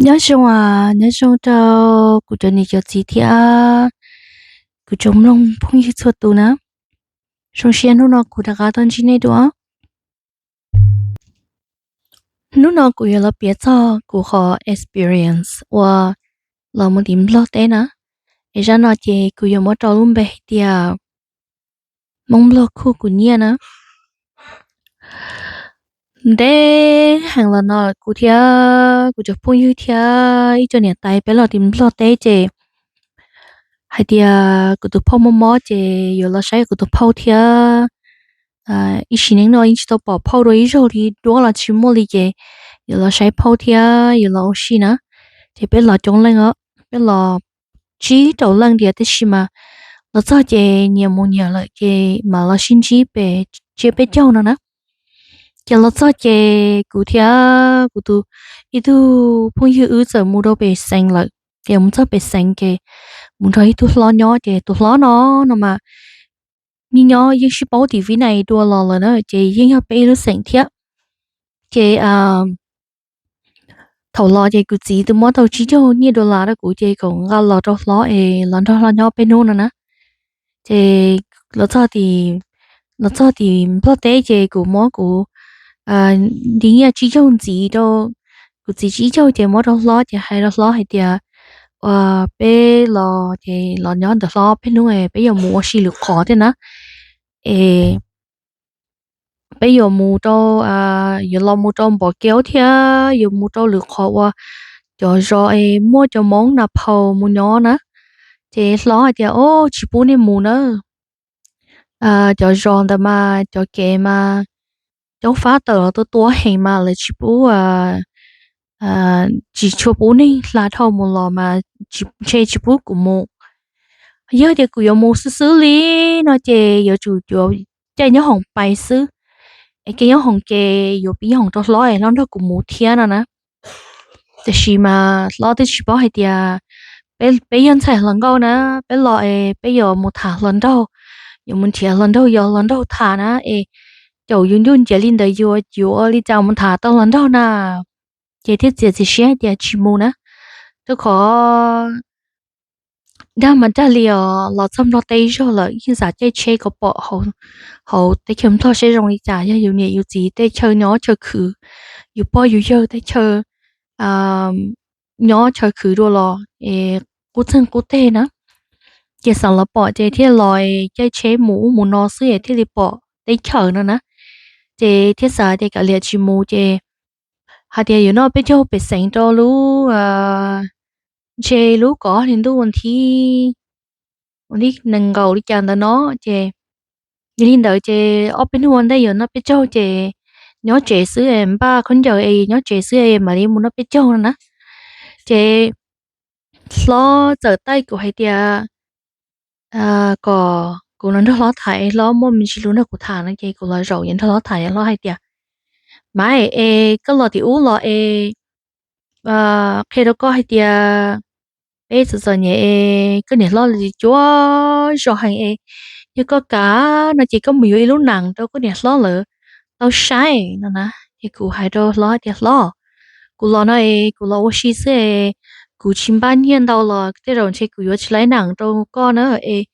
Nyob zoo, nyob zoo rau kuv cov niam cov txiv thiab kuv cov mloog phooj ywg txhua tus na. Zoo siab hnub no kuv rov qab tuaj ntsib nej dua. Hnub no kuv yuav los piav txog kuv qhov experience uas los mus tim Nplog teb na. Es zaj no ces kuv yuav muab rau lub npe hais tias Hmoob Nplog khuj kuv nyiaj na. Ntev heev los no kuv thiab kuv cov phooj ywg thiab ib co niam tais peb los tim Nplog teb ces hais tias kuv tus phauj mob mob ces yuav los saib kuv tus phauj thiab. Ib sim neej no yeej tsis tau pom phauj dua ib zaug li, duab los tsis muaj li ces yuav los saib phauj thiab yuav los ua si na. Ces peb los coob leej os, peb los tsib rau leej tiag, tab sis mas los txog ces nyias mus nyias lawm ces mam los sib ntsib pem tsiab peb caug no na. Ces los txog ces kuv thiab kuv tus, ib tug phooj ywg wb txawm mus rau pem xeev lawm. Ces mus txog pem xeev ces mus nrog ib tug hlob nyob, ces tus hlob no no mas nyob nyob yeej sib paub tim Vib Nais dua los lawm na, ces yeej yog peb ib lub xeev thiab. Ces thaum los ces kuv txiv twb muab tau tsib caug nyiaj dollar rau kuv, ces kom nqa los rau hlob es los nrog hlob nyob peb hnub no na. Ces los txog tim, los txog tim Nplog teb ces kuv muab kuv nti nyiaj tsib caug ntxiv rau kuv txiv, tsib caug ces muab rau hlob, ces hais rau hlob hais tias peb los ces los nyob ntawm hlob peb hnub, peb yuav mus ua si lwm qhov thiab na. Es peb yuav mus rau, yuav los mus rau Npom Kev thiab yuav mus rau lwm qhov uas cov zos es muaj cov Hmoob Naj Phau mus nyob na. Ces hlob hais tias, Os, tsis pub nej mus na. Cov zos ntawd mas cov kev mas coob fab tawm los tua tua heev mas lawv tsis pub, tsis tshua pub neeg hla dhau mus los mas ntshe tsis pub kuv mus. Yog tias kuv yuav mus xwb xwb li no ces yuav tsum yuav caij nyob hoom pais xwb, es caij nyob hoom ces yuav pib nyob hoom rau hlob es hlob nrog kuv mus thiab no na. Tiam sis mas hlob twb tsis paub hais tias peb yog ntxhais hluas nkauj na, peb los es peb yuav mus tham hluas nraug, yuav mus nrhiav hluas nraug, yog hluas nraug tham na es caum yus ncuj ncias li ntawd yuav yuav ua li cas mus tham tau hluas nraug na. Ces thiaj txiav txim siab hais tias tsis mus na, rau qhov dag mas dag li os, los txog Nplog teb ib zaug lawm yeej xav caij tsheb kom pom hauv teb chaws Nplog seb zoo li cas, yog yus niam yus txiv tej chaw nyob chaw khwv, yus pog yus yawg tej chaw nyob chaw khwv dua los es qub txeeg qub teg na. Ces xav los pom ces thiaj los caij tsheb mus ub mus no xwb es thiaj li pom teb chaws no na. Ces thiaj xav tias kav liam tsis mus ces hais tias yuav noj peb caug pem xeev rau lub, ntshe lub kaum ob hli ntuj ua thib, ua thib nees nkaum li cas ntawd no. Ces yog li ntawd ces ob peb hnub ua ntej yuav noj peb caug ces nyob tsev xwb es npaj khaub ncaws es nyob tsev xwb es mam li mus noj peb caug no na. Ces hlob txawm taij kuv hais tias kom kuv los nrog hlob tham es hlob muaj me ntsis lus nrog kuv tham no ces kuv los zaum es nrog hlob tham es hlob hais tias, Maiv, es koj los tim ub los es qhia rau koj hais tias peb txom txom nyem es koj niam hlob lawv cuav zog heev es yog koj kam no ces koj mus yuav ib lub nees rau koj niam hlob lawv tau saib no na. Ces kuv hais rau hlob tias, Hlob, kuv los no es kuv los ua si xwb es kuv tsis npaj nyiaj ntau los tej zaum ntshe kuv yuav tsis laib nees rau koj na, es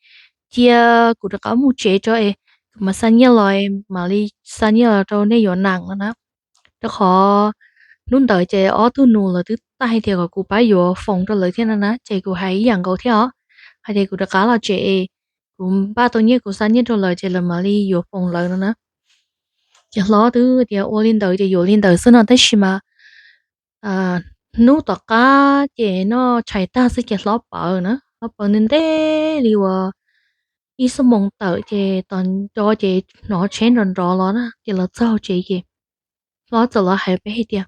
cia kuv rov qab mus tsev tso es kuv mam xa nyiaj los, mam li xa nyiaj los rau nej yuav nees no na. Rau qhov hnub ntawd ces ob tug nus lawv twb taij tias kom kuv pab yuav foos rau lawv thiab no na, ces kuv hais ib yam nkaus thiab os, hais tias kuv rov qab los tsev es kuv npaj tau nyiaj kuv xa nyiaj rau lawv ces lawv mam li yuav foos lawv no na. Ces hlob twb tias ua li ntawd ces yuav li ntawd xwb no, tab sis mas hnub tom qab ces noj tshais tag xwb ces hlob pawv na, hlob pawv ntev ntev li uas ib xuab moos tawm ces tos nco ces hnov tsheb nrov nrov los na, ces los txog tsev ces hlob txawm los hais peb hais tias,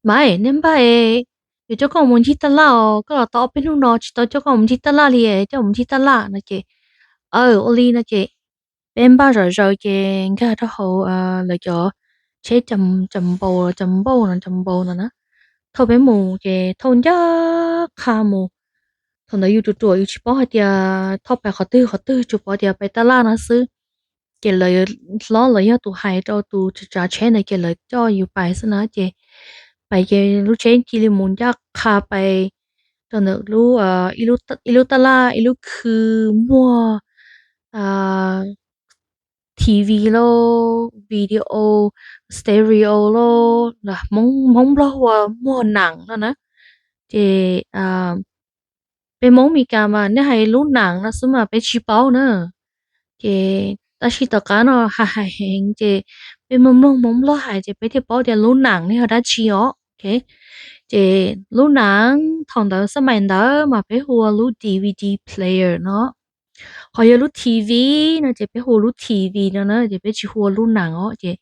Maiv, nej npaj es yuav coj koj mus ncig taj laj os, koj los tau ob peb hnub no tsis tau coj koj mus ncig taj laj li, coj mus ncig taj laj no ces, aw, ua li no ces peb npaj zom zaws ces nkag rau hauv lawv cov tsheb cam npaus, cam npauj no, cam npaus no na. Thauj peb mus ces thauj ncaj qha mus. Thaum ntawd yus ruam ruam yus tsis paub hais tias thauj pais qhov twg qhov twg, tsuas paub tias pais taj laj no xwb. Ces lawv, hlob lawv yog tus hais rau tus tsav tsheb ntawd ces lawv coj yus pais xwb na. Ces pais ces lub tsheb cia li mus ncaj qha pais rau ntawm lub, ib lub tab laj ib lub khw muag T V lauj, video, stereo lauj, Hmoob Nplog hu ua muag nam no na. Ces peb Hmoob Mes Kas mas nej hais lub nam no xwb mas peb tsis paub na. Ces tab sis tom qab no hais hais heev ces peb mloog mloog Hmoob Nplog hais ces peb thiaj paub tias lub nam ne yog dab tsi os. Ces lub nam thaum ntawd xab mais ntawd mas peb hu ua lub D V D player no. Ho yog lub T V no ces peb hu lub T V no na, ces peb tsis hu ua lub nam os. Ces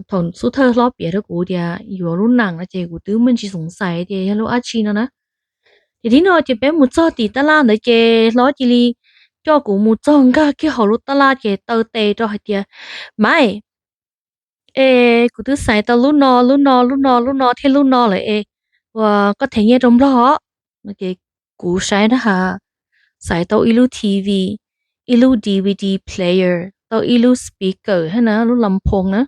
thaum xub thawj hlob piav rau kuv tias yuav lub nam no ces kuv twb muaj ntsis xoov xais tias yog lub dab tsi no na. Ces thib no ces peb mus txog tim tab laj ntawd ces hlob cia li coj kuv mus txog nkag kiag hauv lub tab laj ces taw tes rau hais tias, Maiv, es kuv twb xaiv tau lub no lub no lub no lub no thiab lub no lawm es, ua koj them nyiaj rau Nplog os. Ces kuv saib na has, xaiv tau ib lub T V, ib lub D V D player, tau ib lub speaker thiab na, lub las phoos na,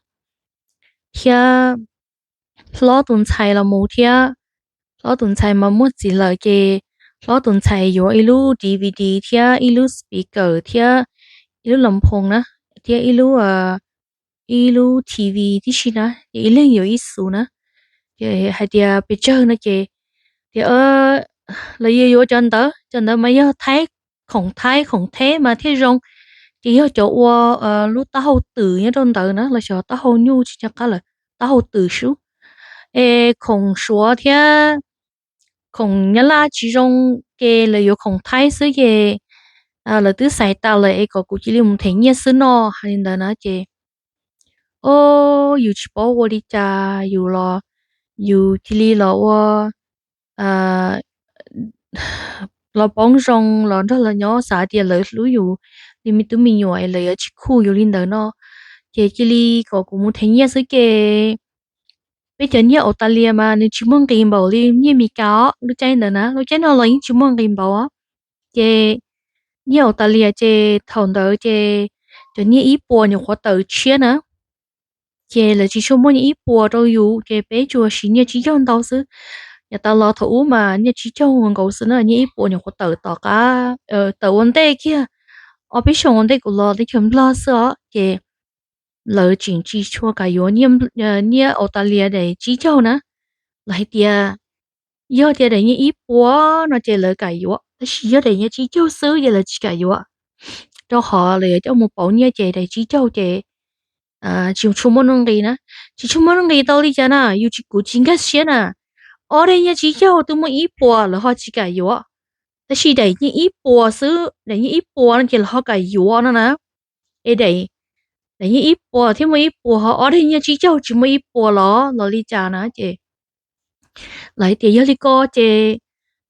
thiab hlob tus ntxhais los mus thiab. Hlob tus ntxhais mas muaj txiv lawm ces hlob tus ntxhais yuav ib lub D V D thiab ib lub speaker thiab ib lub las phoos na, thiab ib lub, ib lub T V tib si na, ces ib leeg yuav ib xus na. Ces hais tias pes tsawg no ces tias lawv yuav yuav cov ntawd, cov ntawd mas yog Thaib, khoom Thaib khoom Thaib mas thiaj zoo. Ces yog cov ua lub taub hau twm nyob rau ntawd na, los xyov taub hau nyuj tsis nco qab lawm, taub hau twm sub. Es khoom Suav thiab khoom Nyab Laj tsis zoo, ces lawv yuav khoom Thaib xwb ces lawv twb xaiv tas lawm es kom kuv cia li mus them nyiaj xwb no, hais li ntawd na ces, o, yus tsis paub ua li cas, yus los, yus cia li los ua, los poob zoo los nrog lawv nyob, xav tias lawv hlub yus li me tub me nyuam es lawv yuav tsis khuj yus li ntawd no. Ces cia li kom kuv mus them nyiaj xwb ces peb cov nyiaj Australia mas nws tsis muaj nqis npaum li nyiaj Mes Kas os, lub caij ntawd na, lub caij no los yeej tsis muaj nqis npaum os. Ces nyiaj Australia ces thaum ntawd ces cov nyiaj ib puas nyuam qhuav tawm tshiab na. Ces lawv tsis tshua muaj nyiaj ib puas rau yus ces peb tsuas siv nyiaj tsib caug ntau xwb. Yav tas los thaum ub mas nyiaj tsib caug nkaus xwb na, nyiaj ib puas nyuam qhuav tawm tom qab, tawm ua ntej kiag, ob peb xyoos ua ntej kuv los teb chaws Nplog xwb os. Ces lawv tseem tsis tshua kam yuav nyiaj Australia daim tsib caug na. Lawv hais tias yog tias daim nyiaj ib puas no ces lawv kam yuav, tab sis yog daim nyiaj tsib caug xwb ces lawv tsis kam yuav, rau qhov lawv yuav coj mus pauv nyiaj ces daim tsib caug ces tsis tshua muaj nuj nqis na. Tsis tshua muaj nuj nqis tau li cas na, yus tsis, kuv tsis nkag siab na. Ob daim nyiaj tsib caug twb muaj ib puas lawv ho tsis kam yuav, tab sis daim nyiaj ib puas xwb, daim nyiaj ib puas no ces lawv ho kam yuav no na. Es daim nyiaj ib puas thiab muaj ib puas, ho ob daim nyiaj tsib caug tsis muaj ib puas los los li cas na. Ces lawv hais tias yog li ko ces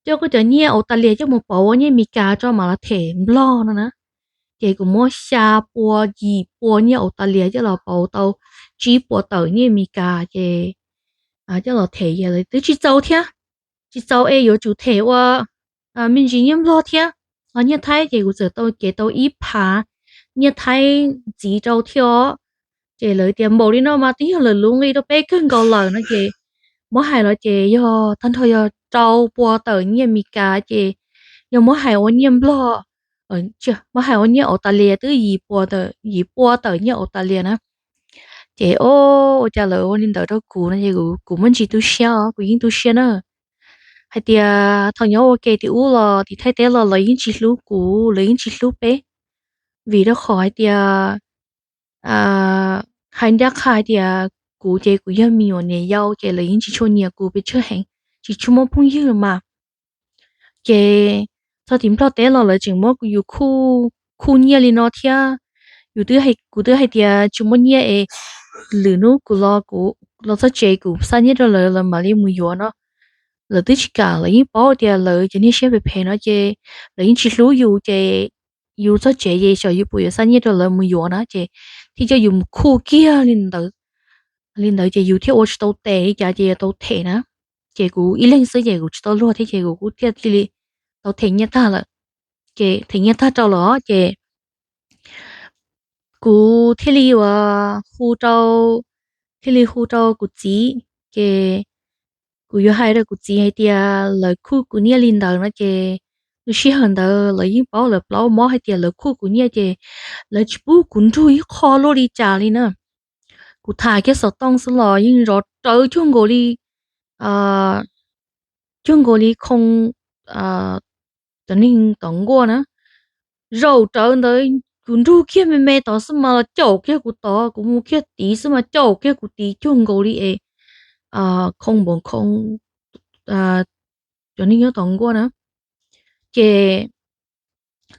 coj koj cov nyiaj Australia coj mus pauv ua nyiaj Mes Kas tso mam los them Nplog no na. Ces kuv muab xya pua yim pua nyiaj Australia coj los pauv tau tsib puas tawm nyiaj Mes Kas ces coj los them ces lawv twb tsis txaus thiab, tsis txaus es yuav tsum them ua me ntsis nyiaj Nplog thiab, ho nyiaj Thaib ces kuv txawm tau kev tau ib phav nyiaj Thaib ntxiv rau thiab os. Ces lawv tias npaum li no mas twb yog lawv lub nqi rau peb kawg nkaus lawm no ces muab hais los ces yog tag nrho yog rau pua tawm nyiaj Mes Kas ces yog muab hais ua nyiaj Nplog, muab hais ua nyiaj Australia twb yim pua tawm nyiaj Australia na. Ces o, ua cas lawv ua li ntawd rau kuv no ces kuv muaj ntsis tu siab os, kuv yeej tu siab na. Hais tias thaum nyob ua ke tim ub los tim Thaib teb los lawv yeej tsis hlub kuv, lawv yeej tsis hlub peb. Vim rau qhov hais tias hais ncaj qha hais tias kuv ces kuv yog me nyuam niam yau ces lawv yeej tsis tshua nyiam kuv pes tsawg heev, tsis tshua muaj phooj ywg mas. Ces txog tim Nplog teb los lawv tseem muab yus khuj nyiaj li no thiab. Yus, kuv twb hais tias tsis muaj nyiaj es lwm hnub kuv los, kuv los txog tsev kuv xa nyiaj rau lawv, lawv mam li mus yuav no. Lawv twb tsis kam, lawv yeej paub tias lawv cov niag siab phem phem no ces lawv yeej tsis hlub yus ces yus txog tsev ces xyov yus puas yuav xa nyiaj rau lawv mus yuav na ces thiaj coj yus mus khuj kiag li ntawd. Li ntawd ces yus thiaj ua tsis tau tes li cas ces yuav tau them na. Ces kuv ib leeg xwb ces kuv tsis tau luag thiab ces kuv kuj thiaj cia li tau them nyiaj tag lawm. Ces them nyiaj tag rau lawm ces kuv thiaj li ua, hu rau, thiaj li hu rau kuv txiv, Ces kuv yuav hais rau kuv txiv hais tias lawv khuj kuv nyiaj li ntawd no ces lub sij hawm ntawd lawv yeej paub, lawv paub mob hais tias lawv khuj kuv nyiaj ces lawv tsis pub kuv nrug ib qho luaj li cas li na. Kuv tham kiag xov tooj xwb los yeej zov rawv cuag nkaus li, cuag nkaus li khoo cov neeg tom nkuaj na. Zaum rawv ntawd kuv nrug kiag me me tod xwb mas los caum kiag kuv tod, kuv mus kiag tid xwb mas caum kiag kuv tid cuag nkaus li es khoo npaum khoo cov neeg nyob tom nkuaj na. Ces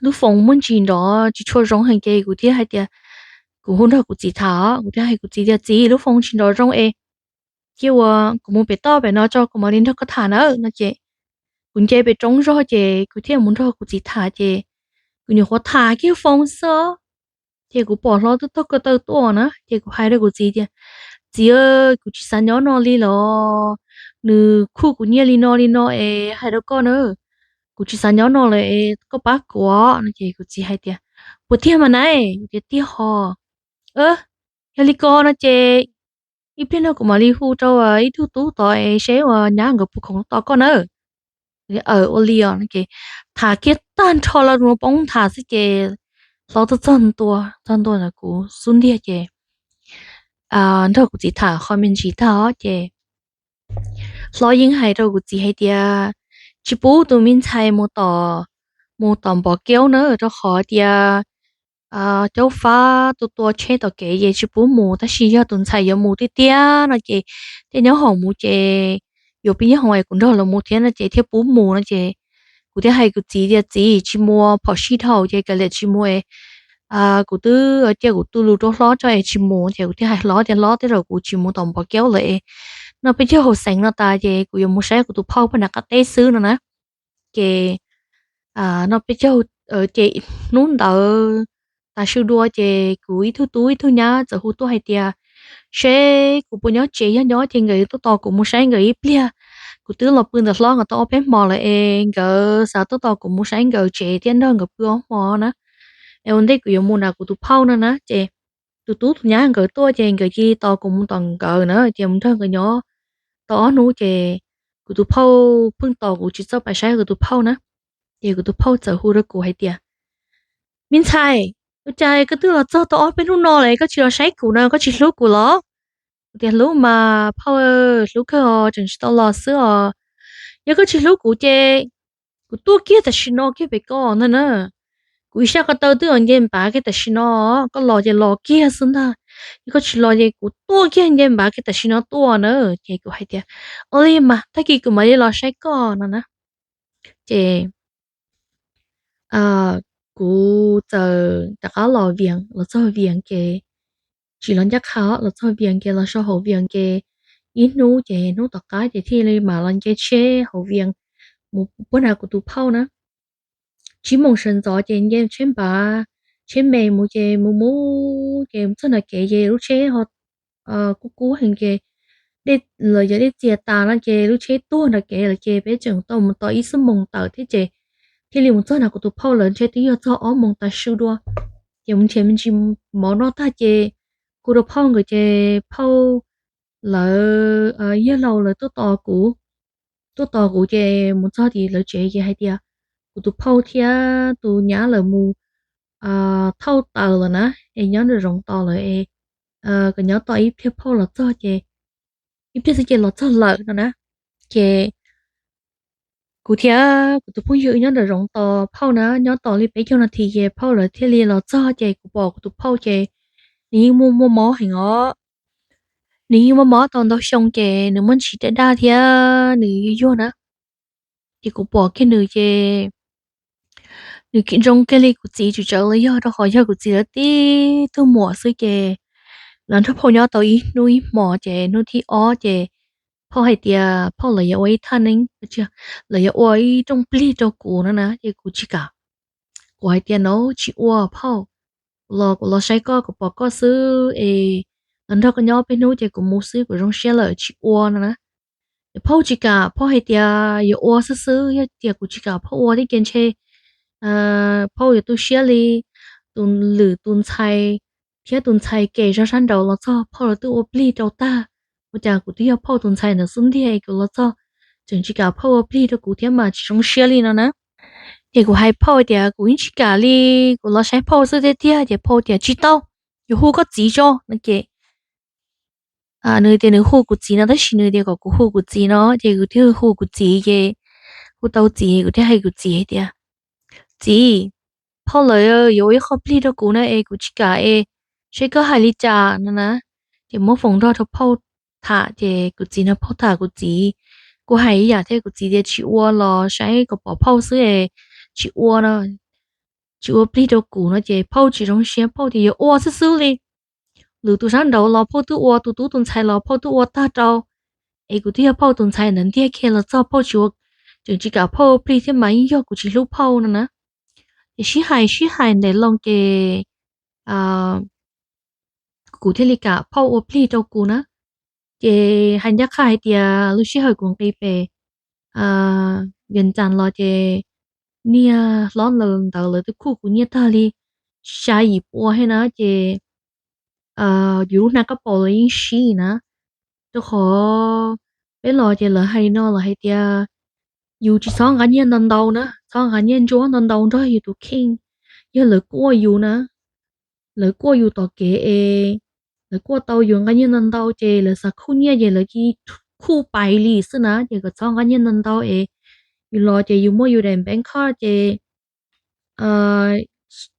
lub foos muaj ntsis nrov tsis tshua zoo heev ces kuv thiaj hais tias, kuv hu nrog kuv txiv tham, kuv thiaj hais kuv txiv tias, txiv, lub foos tsis nrov zoo es cia ua kuv mus pem toj pem no tso kuv mam li nrog koj tham na no ces kuv nce pem roob zog ces kuv thiaj mus nrog kuv txiv tham ces kuv nyuam qhuav tham kiag foos xwb ces kuv pom hlob twb taug ko taw tuaj na ces kuv hais rau kuv txiv tias, txiv, kuv tsis xav nyob no li los, nws khuj kuv nyiaj li no li no es hais rau koj na, kuv tsis xav nyob no lawm es koj pab kuv no ces kuv txiv hais tias, puas tiag mas na? Kuv tias tiag ho. Yog li ko no ces ib pliag no kuv mam li hu rau ib tug tub tod es seb uas nyab nkawd puas khoom tos koj na. Aws, ua li os no ces tham kiag tag nrho los poob nthav xwb ces hlob tuaj txog ntua, txog ntua ntawm kuv xub ntiag ces nrog kuv txiv tham qhov me ntsis tag ces hlob yeej hais rau kuv txiv hais tias tsis pub tus me ntxhais mus tom, mus tom Npov Keub na rau qhov tias Caub Fab tua tua tsheb tom kev ces tsis pub mus, tab sis yog tus ntxhais yuav mus tiag tiag no ces thiaj nyob hoom mus ces yuav pib nyob hoom es kuv nrog lawv mus thiab no ces thiaj pub mus no ces kuv thiaj hais kuv txiv tias txiv, tsis mus, phom sij dhau ces kav liam tsis mus es kuv twb cia kuv tus lus rau hlob tso es tsis mus ces kuv thiaj hais hlob tias hlob, tej zaum kuv tsis mus tom Npov Keub lawm es noj peb caug hauv xeev no tas ces kuv yuav mus saib kuv tus phauj pag nram qab teb xwb no na. Ces noj peb caug ces hnub ntawd tas su dua ces kuv ib tug tub ib tug nyab txawm hu tuaj hais tias seb kuv puas nyob tsev, yog nyob ces nkawd tuaj tos kuv mus saib nkawd ib pliag. Kuv twb los pw ntawm hlob nkawd tau ob peb hmo lawm es nkawd xav tuaj tos kuv mus saib nkawd tsev thiab nrog nkawd pw ob hmo na. Es ua ntej kuv yuav mus nram kuv tus phauj no na ces tus tub tus nyab nkawd tuaj ces nkawd cia li tos kuv mus tom nkawd na ces mus nrog nkawd nyob tau ob hnub ces kuv tus phauj pheej tos kuv tsis txawj pais saib kuv tus phauj na. Ces kuv tus phauj txawm hu rau kuv hais tias me ntxhais, ua cas koj twb los txog tau ob peb hnub no lawm koj tsis los saib kuv na, koj tsis hlub kuv los? Kuv tias hlub mas phauj, hlub kawg os, tseem tsis tau los xwb os. Yog koj tsis hlub kuv ces kuv tuaj kiag tam sim no kiag pem koj ntag na. Kuv ib sab ko taw twb nce npav kiag tam sim no, koj los ces los kiag xwb ntag. Yog koj tsis los ces kuv tuaj kiag nce npav kiag tam sim no tuaj na. Ces kuv hais tias ua li mas tag kis kuv mam li los saib koj no na. Ces kuv txawm rov qab los Vias, los txog Vias ces tsis los ncaj qha, los txog Vias ces los so hauv Vias ces ib hnub ces hnub tom qab ces thiaj li mam los nce tsheb hauv Vias mus puag nram kuv tus phauj na. Tsib moos sawv ntxov ces nce tsheb npav, tsheb me mus ces mus mus ces txog nram kev ces lub tsheb ho kub kub heev ces lawv yog dej txias tas no ces lub tsheb tuag nram kev lawm ces peb tseem tau mus tos ib xuab moos tawm thiab ces thiaj li mus txog nram kuv tus phauj lawv ntshe twb yog txog ob moos tav su dua. Ces mus nrhiav me ntsis mov noj tag ces hu rau phauj nkawd ces phauj lawv yawg laus lawv tuaj tos kuv. Tuaj tos kuv ces mus txog tim lawv tsev ces hais tias kuv tus phauj thiab tus nyab lawv mus thauj taws lawm na, es nyob nram zoov tos lawm es kom nyob tos ib pliag phauj los txog ces ib pliag xwb ces los txog lawm no na. Ces kuv thiab kuv tus phooj ywg nyob nram zoov tos phauj na, nyob tos li peb caug nas this ces phauj lawv thiaj li los txog ces kuv pom kuv tus phauj ces nws yeej muaj muaj mob heev os. Nws yeej muaj mob tau ntau xyoo ces nws muaj ntsis daj daj thiab nws yuag yuag na. Ces kuv pom kiag nws ces nws zoo kiag li kuv txiv tswm tsawv los yog rau qhov yog kuv txiv lawv tib tug muam xwb ces lawv nrog phauj nyob tau ib hnub ib hmos ces hnub thib ob ces phauj hais tias phauj lawv yuav ua ib thaj neeb, lawv yuav ua ib rooj plig rau kuv no na ces kuv tsis kam. Kuv hais tias no tsis ua phauj, los kuv los saib koj kuv pom koj xwb es los nrog koj nyob peb hnub ces kuv mus xwb kuv zoo siab lawm tsis ua no na. Ces phauj tsis kam, phauj hais tias yuav ua xwb xwb, yog tias kuv tsis kam phauj ua thiab ces ntshe phauj yuav tu siab li. Tus lwm tus ntxhais thiab tus ntxhais kem zog sab nraud los txog phauj lawv twb ua plig rau tag. ua cas kuv twb yog phauj tus ntxhais ntawd xwb ntiag es kuv los txog tseem tsis kam phauj ua plig rau kuv thiab mas tsis zoo siab li no na. Ces kuv hais phauj tias kuv yeej tsis kam li, kuv los saib phauj xwb tiag tiag. Ces phauj tias tsis tau, yuav hu koj txiv tso no ces nws tias nws hu kuv txiv no tab sis nws tias kom kuv hu kuv txiv no ces kuv thiaj hu kuv txiv ces hu tau txiv kuv thiaj hais kuv txiv hais tias txiv, phauj lawv yuav ua ib qho plig rau kuv na es kuv tsis kam es seb koj hais li cas no na. Ces muab foom nrog rau phauj tham ces kuv txiv no phauj tham kuv txiv kuj hais ib yam thiab kuv txiv tias tsis ua los saib kom pom phauj xwb es tsis ua no, tsis ua plig rau kuv no ces phauj tsis zoo siab phauj tias yuav ua xwb xwb li. Lwm tus sab nraud los phauj twb ua, tus tub tus ntxhais los phauj twb ua tag rau es kuv twb yog phauj tus ntxhais ntawd ntiag kiag los txog phauj tsis ua, tseem tsis kam phauj ua plig thiab mas yeej yog kuv tsis hlub phauj no na. Ces sib hais sib hais ntev loo ces kuv thiaj li kam phauj ua plig rau kuv na. Ces hais ncaj qha hais tias lub sij hawm kuv nqis pem Vias Cas los ces niag hlob ntawd lawv twb khuj kuv nyiaj tag li xya yim pua thiab na ces yus lub hnab kab paus los yeej sib na. Rau qhov peb los ces lawv hais li no lawv hais tias yus tsis txhob nqa nyiaj ntau ntau na, txhob nqa nyiaj ntsuab ntau ntau nrog yus tus kheej. Yog lawv kuaj yus na, lawv kuaj yus tom kev es lawv kuaj tau yus nqa nyiaj ntau ntau ces lawv xav khuj nyiaj ces lawv cia li khuj pais li xwb na. Ces kom txhob nqa nyiaj ntau ntau es yus los ces yus muab yus daim bank card ces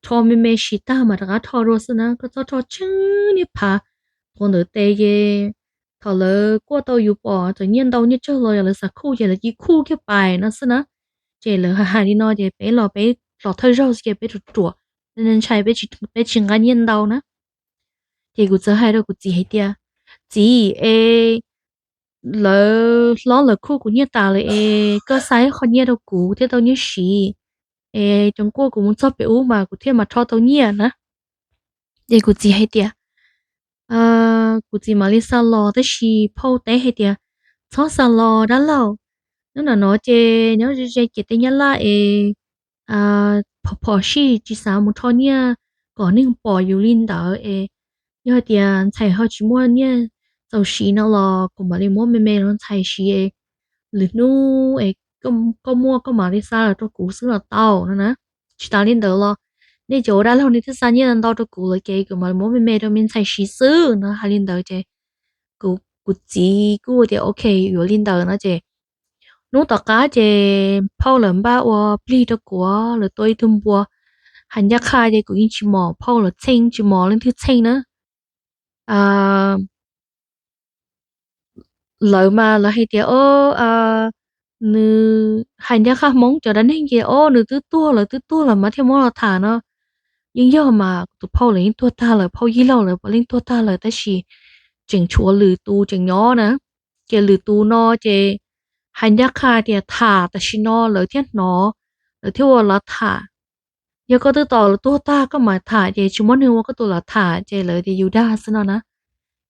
rho me me siv tag mas rov qab rho dua xwb na, koj txhob rho tsheej niag phav qhuav ntawd tes ces thaum lawv kuaj tau yus pom txawm nyiaj ntau nyiaj tsawg los yog lawv xav khuj ces lawv cia li khuj kiag pais no xwb na. Ces lawv hais li no ces peb los peb los thawj zaug xwb ces peb ruam ruam, ntshai peb tsis nqa nyiaj ntau na. Ces kuv txawm hais rau kuv txiv hais tias txiv es lawv hlob lawv khuj kuv nyiaj tas lawm es koj xa ib qho nyiaj rau kuv thiaj tau nyiaj siv es cov kuaj kuv mus txog pem ub mas kuv thiaj mam rho tau nyiaj na. Ces kuv txiv hais tias kuv txiv mam li xa los tab sis phauj teb hais tias txhob xa los dab laug, nyob nram no ces nyob ze ze ces tej nyab laj es phom phom sij tsis xav mus rho nyiaj kom neeg pom yus li ntawd es yog hais tias ntxhais ho tsis muaj nyiaj txaus siv no los kuv mam li muab me me rau ntxhais siv es lwm hnub es koj muaj koj mam li xa los rau kuv xwb los tau no na. Tsis tas li ntawd los nej cov ua dab laug nej twb xa nyiaj ntau rau kuv lawm ces kuv mam li muab me me rau me ntxhais siv xwb no. Hais li ntawd ces kuv txiv kuj tias ok yuav li ntawd no ces hnub tom qab ces phauj lawv npaj ua plig rau kuv, lawv tua ib tug npua. Hais ncaj qha ces kuv yeej tsis mos phauj lawv txheej, tsis mos leej twg txheej na. Lawv mas lawv hais tias o nws, hais ncaj qha Hmoob cov dab neeg ces o nws twb tuag lawm twb tuag lawm mas thiaj muab los tham no. Yeej yog mas kuv tus phauj lawv yeej tuag tag lawm, phauj yij laug lawv puav leej tuag tag lawm tab sis tseem tshuav lwm tus tseem nyob na. Ces lwm tus no ces hais ncaj qha tias tham tam sim no lawv thiaj hnov, lawv thiaj ua lav tham. Yog koj twb tos lawv tuag tag koj mam tham ces tsis muab neeg ua koj tus lav tham ces lawv tias yus dag xwb no na.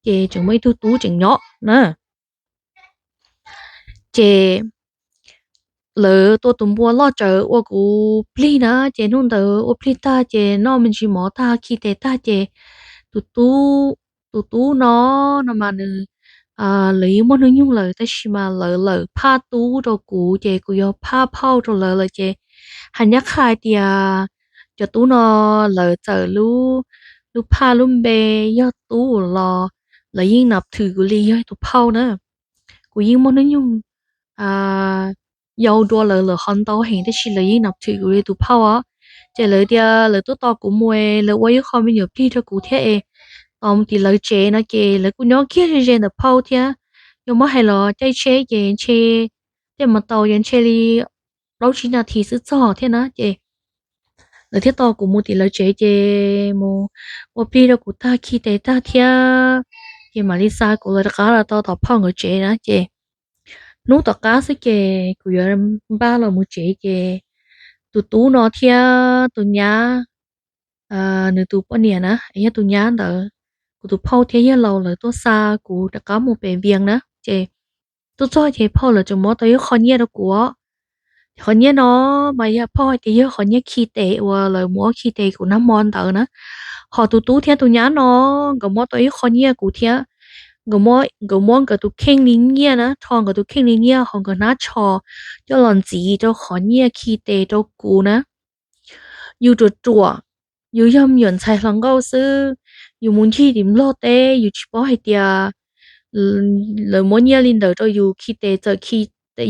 Ces tseem muaj ib tug tub tseem nyob na. Ces lawv tua tus npua loj tsawv ua kuv plig na, ces hnub ntawd ua plig tag ces noj me ntsis mov tag khi tes tag ces tus tub, tus tub no, no mas nws, lawv yeej muaj hnub nyoog lawm tab sis mas lawv lawm phaj tub rau kuv ces kuv yuav phaj phauj rau lawv lawm ces hais ncaj qha tias cov tub no lawv txawm lub, lub phaj lub npe yog tub los lawv yeej nab thwm kuv li yog tus phauj na. Kuv yeej muaj hnub nyoog yau dua lawv lawm ho ntau heev tab sis lawv yeej nab thwm kuv li tus phauj os. Ces lawv tias lawv tuaj tos kuv mus, lawv ua ib qho me nyuam plig rau kuv thiab es tos mus tim lawv tsev no ces lawv kuj nyob kiag ze ze ntawm phauj thiab. Yog muab hais los caij tsheb ces ntshe, caij mas taus ces ntshe li plaub tsib nas this xwb txog thiab na ces lawv thiaj tos kuv mus tim lawv tsev ces mus ua plig rau kuv tag khi tes tag thiab ces mam li xa kuv los rov qab los tau tom phauj nkawd tsev na ces hnub tom qab xwb ces kuv yuav npaj los mus tsev ces tus tub no thiab tus nyab, nws tus poj niam na yog tus nyab ntawd, kuv tus phauj thiab yawg laus lawv tuaj xa kuv rov qab mus pem Vias na ces tuaj txog ces phauj lawv tseem muab tau ib qho nyiaj rau kuv. Qhov nyiaj no mas yog phauj hais tias yog qhov nyiaj khi tes uas lawv muab khi tes kuv nag hmo ntawd na. Ho tus tub thiab tus nyab no nkawd muab tau ib qho nyiaj kuv thiab. nkawd muab nkawd tus kheej li nyiaj na, rho nkawd tus kheej li nyiaj hauv nkawd hnab tsho coj los ntxiv rau qhov nyiaj khi tes rau kuv na. Yus ruam ruam, yus yog me nyuam ntxhais hluas nkauj xwb, yus mus ncig tim Nplog teb yus tsis paub hais tias lawv muab nyiaj li ntawd rau yus khi tes, txawm khi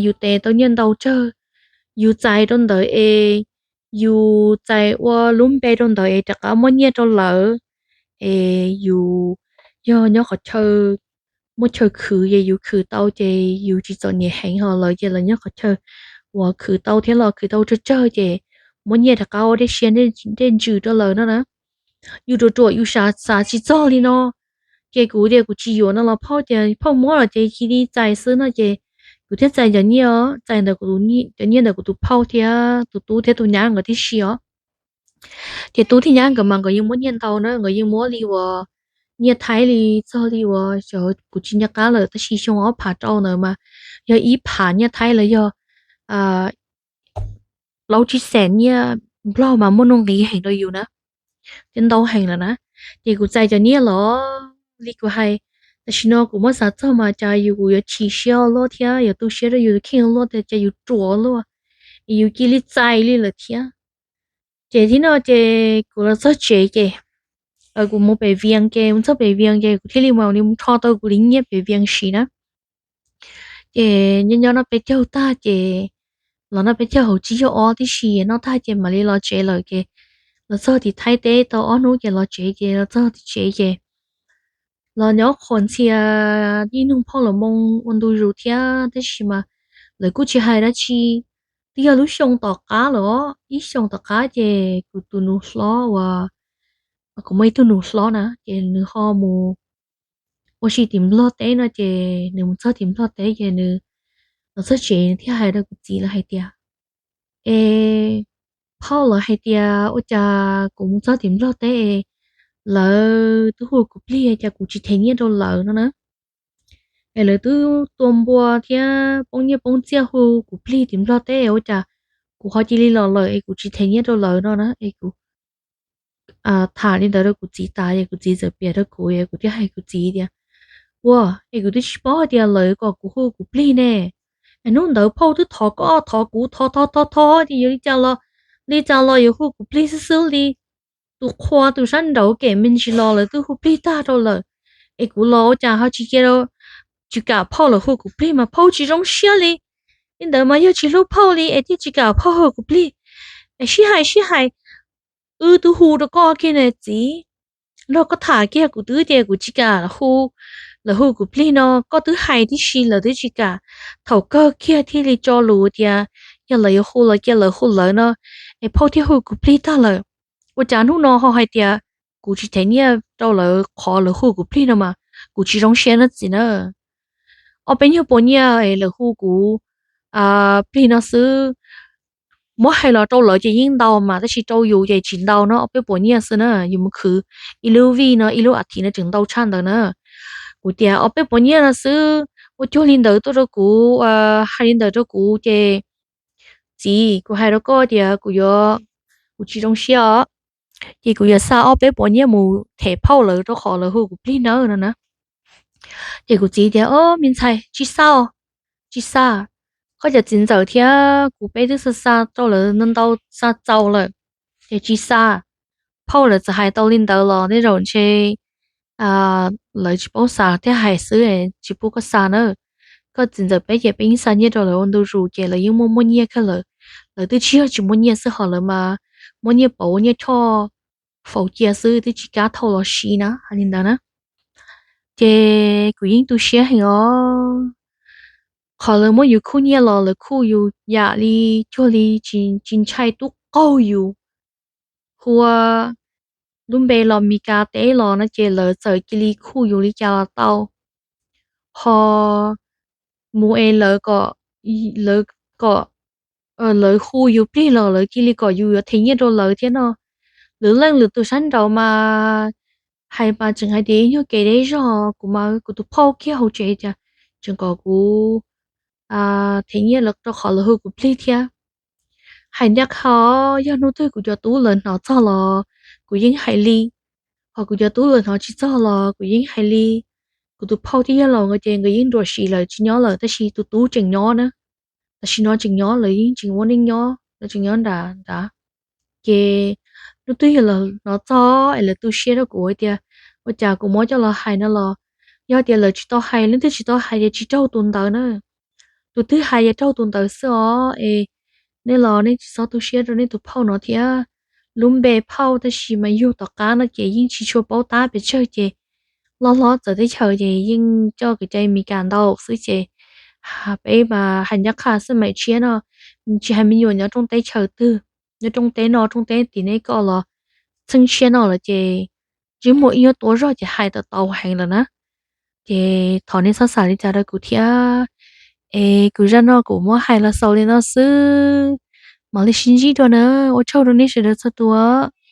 yus tes tau nyiaj ntau tsawg, yus txais rau ntawd es yus txais ua lub npe rau ntawd es rov qab muab nyiaj rau lawv. Es yus yog nyob qhov chaw muaj chaw khwv ces yus khwv tau ces yus tsis txom nyem heev, ho lawv ces lawv nyob qhov chaw uas khwv tau thiab los khwv tau tsawg tsawg ces muab nyiaj rov qab ua dej siab dej ntsws rau lawv no na. Yus ruam ruam yus xav xav tsis txog li no, ces kuv tias kuv tsis yuav no los phauj tias phauj muab los ces cia li txais xwb no ces kuv thiaj txais cov nyiaj, txais ntawm cov nyiaj ntawm kuv tus phauj thiab tus tub thiab tus nyab nkawd tib si os. Ces tub thiab nyab nkawd mas nkawd yeej muab nyiaj ntau na, nkawd yeej muab li uas nyiaj Thaib li txog li uas xyov kuv tsis nco qab lawm tab sis xyoo ob phav rau ntawd mas yog ib phav nyiaj Thaib los yog plaub tsib xees nyiaj Nplog mas muaj nuj nqis heev rau yus na, ces ntau heev lawm na. Ces kuv txais cov nyiaj los li kuv hais, tam sim no kuv muab xav txog mas cas yus kuv yuav chim siab luaj thiab yuav tu siab rau yus kheej luaj tias cas yus ruam luaj, es yus cia li txais li lawm thiab. Ces tib no ces kuv los txog tsev ces kuv mus pem Vias ces mus txog pem Vias ces kuv thiaj li mam li mus rho tau kuv li nyiaj pem Vias siv na. Ces nyob nyob noj peb caug tag ces los noj peb caug hauv tsib caug ob tib si noj tag ces mam li los tsev lawm ces los txog tim Thaib teb tau ob hnub ces los tsev ces los txog tim tsev ces los nyob qhuas ntxhia ib nug phauj los moo ua ntu zus thiab tab sis mas lawv kuj tsis hais dab tsi. Twb yog lub xyoo tom qab los ib xyoos tom qab ces kuv tus nus hlob uas kuv muaj ib tug nus hlob na ces nws ho mus ua si tim Nplog teb no ces nws mus txog tim Nplog teb ces nws los txog tsev nws thiaj hais rau kuv txiv lawv hais tias, es phauj lawv hais tias ua cas kuv mus txog tim Nplog teb es lawv twb hu kuv plig cas kuv tsis them nyiaj rau lawv no na. Es lawv twb tua npua thiab poob nyiaj poob txiaj hu kuv plig tim Nplog teb ua cas kuv ho cia li los lawm es kuv tsis them nyiaj rau lawv no na. Es kuv tham li ntawd rau kuv txiv tas es kuv txiv txawm piav rau kuv es kuv thiaj hais kuv txiv tias, ua, es kuv twb tsis paub hais tias lawv kom kuv hu kuv plig ne. Es hnub ntawd phauj twb thov koj thov kuv thov thov thov thov tias yuav li cas los, li cas los yuav hu kuv plig xwb xwb li. Tus qhua tus sab nraud kem me ntsis los lawv twb hu plig tag rau lawm, es kuv los ua cas ho tsis cia, tsis kam phauj lawv hu kuv plig mas phauj tsis zoo siab li. Li ntawd mas yog tsis hlub phauj li es thiaj tsis kam phauj hu kuv plig. Es sib hais sib hais, wb twb hu rau koj kiag ne txiv, nrog koj tham kiag kuv twb tias kuv tsis kam hu, lawv hu kuv plig no koj twb hais tib si lawv twb tsis kam. Thaum kawg kiag thiaj li tso lus tias yog lawv yuav hu los cia lawv hu lawv no, es phauj thiaj hu kuv plig tag lawm. Ua cas hnub no ho hais tias kuv tsis them nyiaj rau lawv qhov lawv hu kuv plig no mas kuv tsis zoo siab na txiv na. Ob peb nyuag puas nyiaj es lawv hu kuv plig no xwb, muab hais los rau lawv ces yeej ntau mas tab sis rau yus ces tsis ntau no, ob peb puas nyiaj xwb na. Yus mus khwv ib lub vij no ib lub a thiv no tseem ntau tshaj ntawd na. Kuv tias ob peb puas nyiaj no xwb, ua cuag li ntawd tuaj rau kuv, hais li ntawd rau kuv ces txiv, kuv hais rau koj tias kuv yuav, kuv tsis zoo siab os. Ces kuv yuav xa ob peb puas nyiaj mus them phauj lawv rau qhov lawv hu kuv plig nawb no na. Ces kuv txiv tias, o, me ntxhais, tsis xa, tsis xa. Koj cov txiv ntxawm thiab kuv peb twb xa xa rau lawv ntau xa txaus lawm, ces tsis xa. Phauj lawv txawm hais tau li ntawd los tej zaum ntshe lawv tsis paub xa thiaj hais xwb, tsis pub koj xa na. Koj txiv ntxawm peb ces peb yeej xa nyiaj rau lawv ua ntu zus ces lawv yeej muaj muaj nyiaj kawg lawm. Lawv twb tsis yog tsis muaj nyiaj xwb ho lawv mas muaj nyiaj pauv nyiaj choj faus cia xwb twb tsis kam thauj los siv na, hais li ntawd na. Ces kuv yeej tu siab heev os. Qhov lawv muab yus khuj nyiaj los lawv khuj yus yam li cuag li tsis ntshai tub qaug yus. Hu lub npe los Mes Kas teb los no ces lawv txawm cia li khuj yus li cas los tau. Ho mus es lawv kom, lawv kom, lawv hu yus plig los lawv cia li kom yus yuav them nyiaj rau lawv thiab no. Lwm leej lwm tus sab nraud mas hais mas tseem hais tias ib nyuag kev deb zog, kuv mas kuv tus phauj kiag hauv tsev cas tseem kom kuv them nyiaj rau qhov lawv hu kuv plig thiab. Hais ncaj qha, yog hnub twg kuv cov tub lawv hnov txog los kuv yeej hais li, ho kuv cov tub lawv hnov tsis txog los kuv yeej hais li. kuv tus phauj thiab yawg laus nkawd ces nkawd yeej nruam sim lawm tsis nyob lawm, tab sis tus tub tseem nyob na. Tam sim no tseem nyob, lawv yeej tseem ua neej nyob, lawv tseem nyob nram nrad. Ces lub twg yog lawv hnov txog es lawv tu siab rau kuv hais tias, ua cas kuv muab coj los hais no los, yog tias lawv tsis tau hais, leej twg tsis tau hais ces tsis raug tus ntawd na. Tus twg hais ces raug tus ntawd xwb os. Es nej los nej tsis txhob tu siab rau nej tus phauj no thiab. Lub npe phauj tab sis mas yug tom qab no ces yeej tsis tshua paub tab pes tsawg ces loj hlob txawv teb chaws ces yeej coj kev cai Meskas ntau xwb ces peb mas hais ncaj qha xwb mas tshiab no, tsis hais me nyuam nyob rooj teb chaws twg, nyob rooj teb no rooj teb tim nej koj los txheeb tshiab no lawm ces ntsej muag ib nyuag tuav zog ces hais tau tau heev lawm na. Ces thov nej txhob xav li cas rau kuv thiab. Es kuv zaj no kuv muab hais los xaus li no xwb. Mam li sib ntsib dua na. Ua tsaug rau nej sawv daws txhua tus.